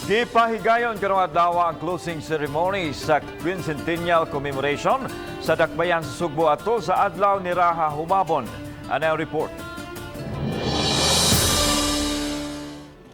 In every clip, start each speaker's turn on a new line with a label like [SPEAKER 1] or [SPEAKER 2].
[SPEAKER 1] Gipahigayon karong adlaw ang closing ceremony sa Quincentennial Commemoration sa Dakbayan sa Sugbo atol sa adlaw ni Raha Humabon. Ano ang report?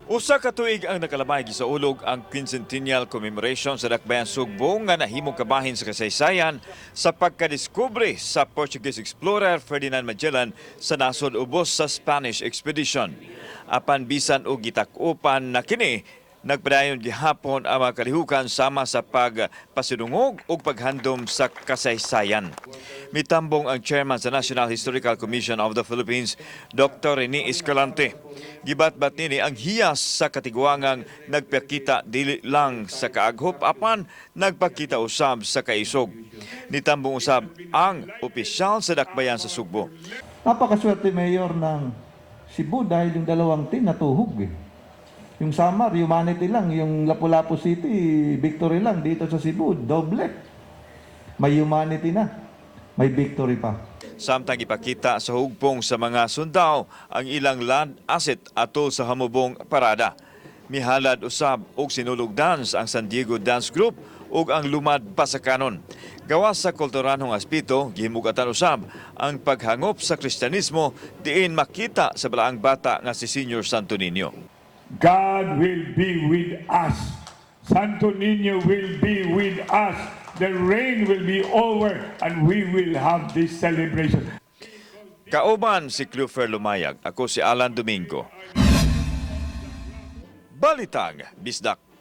[SPEAKER 1] Usa ka tuig ang nakalabay gisaulog ang Quincentennial Commemoration sa Dakbayan Sugbo nga nahimong kabahin sa kasaysayan sa pagkadiskubre sa Portuguese explorer Ferdinand Magellan sa nasod ubos sa Spanish expedition. Apan bisan og gitak-upan na kini, nagpadayon gihapon ang mga kalihukan sama sa pagpasidungog ug paghandom sa kasaysayan. Mitambong ang chairman sa National Historical Commission of the Philippines, Dr. Rene Escalante. Gibatbat nini ang hiyas sa katiguangang nagpakita dili lang sa kaaghop apan nagpakita usab sa kaisog. Nitambong usab ang opisyal sa Dakbayan sa Sugbo.
[SPEAKER 2] Napakaswerte, Mayor ng Cebu, dahil yung dalawang team natuhog eh. Yung Samar, humanity lang. Yung Lapu-Lapu City, victory lang. Dito sa Cebu, doble. May humanity na. May victory pa.
[SPEAKER 1] Samtang ipakita sa hugpong sa mga sundao ang ilang land asset atol sa hamubong parada. Mihalad usab og sinulog dance ang San Diego Dance Group ug ang Lumad Pasakanon. Gawas sa kulturanhong aspeto, gihimugatan usab ang paghangop sa Kristyanismo diin makita sa balaang bata nga si Senior Santo Niño.
[SPEAKER 3] God will be with us. Santo Niño will be with us. The rain will be over and we will have this celebration.
[SPEAKER 1] Kauban si Clufer Lumayag, ako si Alan Domingo. Balitang Bisdak.